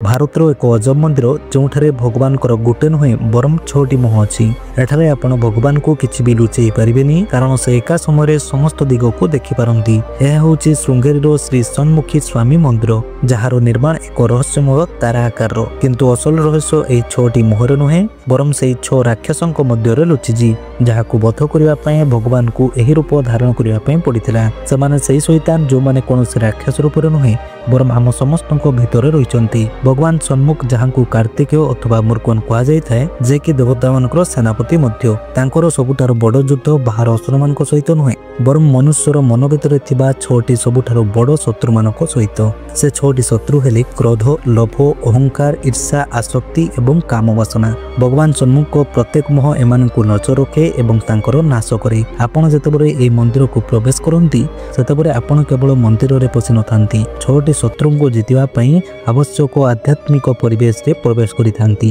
ଭାରତର ଏକ ଅଜବ ମନ୍ଦିର, ଯେଉଁଠାରେ ଭଗବାନଙ୍କର ଗୋଟେ ନୁହେଁ ବରଂ 6ଟି ମୁହଁ ଅଛି। ଏଠାରେ ଆପଣ ଭଗବାନଙ୍କୁ କିଛି ବି ଲୁଚେଇ ପାରିବେନି, କାରଣ ସେ ଏକା ସମୟରେ ସମସ୍ତ ଦିଗକୁ ଦେଖିପାରନ୍ତି। ଏହା ହେଉଛି ଶୃଙ୍ଗେରୀର ଶ୍ରୀ ସନ୍ମୁଖୀ ସ୍ୱାମୀ ମନ୍ଦିର, ଯାହାର ନିର୍ମାଣ ଏକ ରହସ୍ୟମୟ ତାରା ଆକାରର। କିନ୍ତୁ ଅସଲ ରହସ୍ୟ ଏହି 6ଟି ମୁହଁରେ ନୁହେଁ, ବରଂ ସେହି 6 ରାକ୍ଷସଙ୍କ ମଧ୍ୟରେ ଲୁଚିଛି, ଯାହାକୁ ବଧ କରିବା ପାଇଁ ଭଗବାନଙ୍କୁ ଏହି ରୂପ ଧାରଣ କରିବା ପାଇଁ ପଡ଼ିଥିଲା। ସେମାନେ ସେହି ଶୈତାନ ଯେଉଁମାନେ କୌଣସି ରାକ୍ଷସ ରୂପରେ ନୁହେଁ, ବରଂ ଆମ ସମସ୍ତଙ୍କ ଭିତରେ ରହିଛନ୍ତି। ଭଗବାନ ସନ୍ମୁଖ, ଯାହାଙ୍କୁ କାର୍ତ୍ତିକେୟ ଅଥବା ମୁର୍ଗନ କୁହାଯାଇଥାଏ, ଯେ କି ଦେବତାମାନଙ୍କର ସେନାପତି ମଧ୍ୟ, ତାଙ୍କର ସବୁଠାରୁ ବଡ଼ ଯୁଦ୍ଧ ବାହାର ଅସୁରମାନଙ୍କ ସହିତ ନୁହେଁ, ବରଂ ମନୁଷ୍ୟର ମନ ଭିତରେ ଥିବା 6ଟି ସବୁଠାରୁ ବଡ଼ ଶତ୍ରୁମାନଙ୍କ ସହିତ। ସେ 6ଟି ଶତ୍ରୁ ହେଲେ କ୍ରୋଧ, ଲୋଭ, ଅହଙ୍କାର, ଈର୍ଷା, ଆସକ୍ତି ଏବଂ କାମ ବାସନା। ଭଗବାନ ସନ୍ମୁଖଙ୍କ ପ୍ରତ୍ୟେକ ମୁହଁ ଏମାନଙ୍କୁ ନଜର ରଖେ ଏବଂ ତାଙ୍କର ନାଶ କରେ। ଆପଣ ଯେତେବେଳେ ଏହି ମନ୍ଦିରକୁ ପ୍ରବେଶ କରନ୍ତି, ସେତେବେଳେ ଆପଣ କେବଳ ମନ୍ଦିରରେ ପଶି ନଥାନ୍ତି, 6ଟି ଶତ୍ରୁଙ୍କୁ ଜିତିବା ପାଇଁ ଆବଶ୍ୟକ ଆଧ୍ୟାତ୍ମିକ ପରିବେଶରେ ପ୍ରବେଶ କରିଥାନ୍ତି।